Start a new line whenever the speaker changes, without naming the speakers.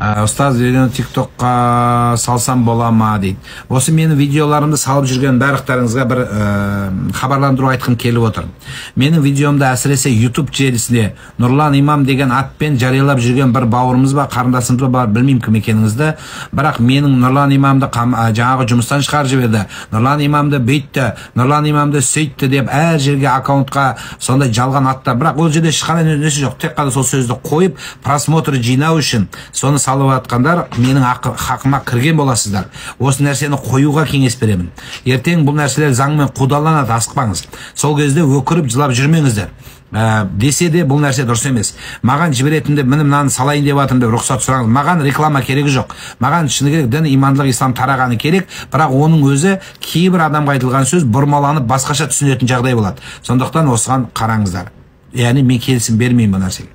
Ұстаз, видеоны ТикТокқа салсам бола ма дейді. Осы менің видеоларымды салып жүрген барлықтарыңызға бір хабарландыру айтқым келіп отыр. Менің видеомды әсіресе YouTube желісінде Нұрлан Имам деген атпен жариялап жүрген бір бауырымыз ба, қарындасымыз ба бар, білмеймін кім екеніңізді. Бірақ менің Нұрлан Имамды жаңағы жұмыстан шығарып жіберді, Нұрлан Имамды бүйтті, Нұрлан Имамды сөйтті деп әр жерге аккаунтқа сондай жалған аттар. Бірақ ол жерде ешқандай нәрсе жоқ. Тек қана сол сөзді қойып, просмотр жинау үшін соны салып жатқандар менің хақыма кірген боласыздар. Осы нәрсені қоюға кеңес беремін. Ертең бұл нәрселер заңмен қудаланады, асықпаңыз. Сол кезде өкіріп жылап жүрмеңіздер. Десе де бұл нәрсе дұрыс емес. Маған жіберетінде міне мынаны салайын деп жатырмын деп рұқсат сұраңыз. Маған реклама керегі жоқ. Маған шыны керек, дін, имандылық, ислам тарағаны керек, бірақ оның өзі кейбір адамға айтылған сөз бұрмаланып басқаша түсінетін жағдай болады. Сондықтан осыған қараңыздар. Яғни мен келісім бермеймін бұл нәрсеге.